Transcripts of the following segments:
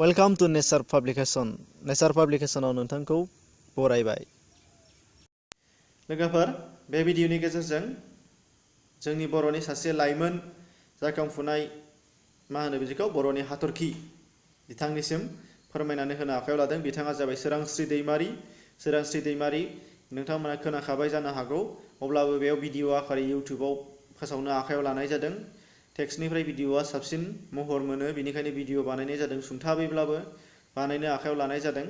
Welcome to nature publication. नेचार पाब्लिकेशनाव नोंथांखौ बरायबाय। लोगोफोर, बे भिडिअनि गेजेरजों जोंनि बर'नि सासे लाइमोन जाखांफुनाय बिदिखौ बर'नि हाथरखि बिथांनिसिम फोरमायनानै होनो आखायाव लादों। बिथाङा जाबाय सोरांस्रि दैमारि। सोरांस्रि दैमारि नोंथांमोना खोनाखाबाय जानो हागौ, अब्लाबो बेयाव भिडिअ आकारै इउटिउबाव फोसावनो आखायाव लानाय जादों। टेक्सटनिफ्राय भिडिअआ साबसिन महर मोनो, बेनिखायनो भिडिअ बानायनाय जादों। सुंथाबैब्लाबो बानायनो आखायाव लानाय जादों।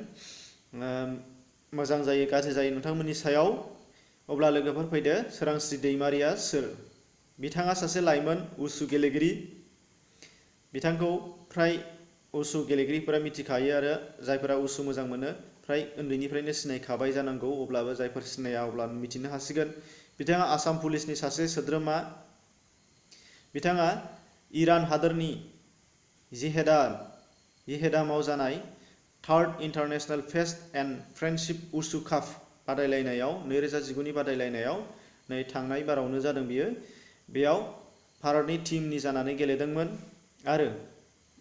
मोजां जायो गाज्रि जायो नोंथांमोननि सायाव। अब्ला लोगोफोर फैदो, सोरांस्रि दैमारिया सोर? बिथाङा सासे लाइमोन उसु गेलेगिरि। बिथांखौ फ्राय उसु गेलेगिरिफोरा मिथिखायो आरो जायफोरा उसु मोजां मोनो फ्राय उन्दैनिफ्रायनो सिनायखाबाय जानांगौ। अब्लाबो जायफोर सिनाया अब्ला मिथिनो हासिगोन। बिथाङा आसाम पुलिसनि सासे सोद्रोमा। बिथाङा इरान हादोरनि जिहेदामाव जानाय थार्ड इन्टारनेशनेल पेस एन्ड फ्रेन्डशिप उसु काप बादायलायनायाव 2019नि बादायलायनायाव थांनाय बारावनो जादों बियो। बेयाव भारतनि टीमनि जानानै गेलेदोंमोन आरो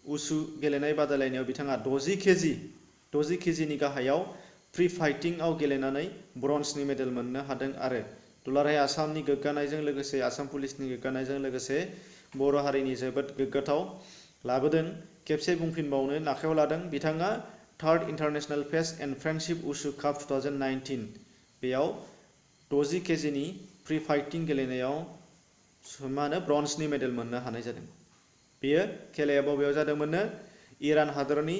उसु गेलेनाय बादायलायनायाव बिथाङा 60 केजिनि गाहायाव फ्री फाइटिंआव गेलेनानै ब्रन्जनि मेडेल मोननो हादों आरो दुलाराय आसामनि गोग्गानायजों लोगोसे आसाम पुलिसनि गोग्गानायजों लोगोसे बर' हारिनि जोबोद गोग्गाथाव लाबोदों। खेबसे बुंफिनबावनो आखायाव लादों, बिथाङा थार्ड इन्टारनेशनेल पेस एन्ड फ्रेन्डशिप उसु काप 2019 बेयाव 60 केजिनि फ्री फाइटिं गेलेनायाव ब्रन्जनि मेडेल मोननो हानाय जादों। बेयो खेलाया बबेयाव जादोंमोननो? इरान हादरनि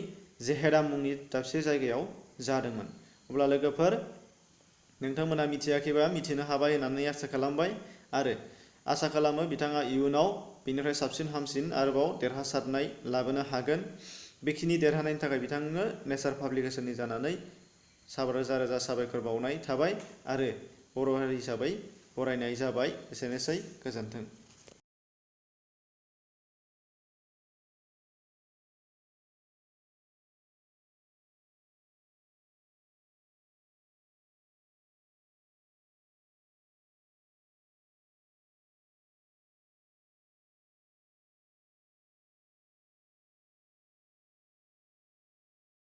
जेहेदाम मुंनि दाबसे जायगायाव जादोंमोन। अब्ला लोगोफोर, नोंथांमोना मिथियाखैबा मिथिनो हाबाय होननानै आसा खालामबाय आरो आसा खालामो बिथाङा इयुनाव बेनिफ्राय साबसिन हामसिन आरोबाव देरहासारनाय लाबोनो हागोन। बेखिनि देरहानायनि थाखाय बिथांनो नेचार पाब्लिकेशननि जानानै रोजा रोजा साबायखर बावनाय थाबाय आरो बर' हारि हिसाबै बरायनाय जाबाय। एसेनोसै, गोजोन्थों।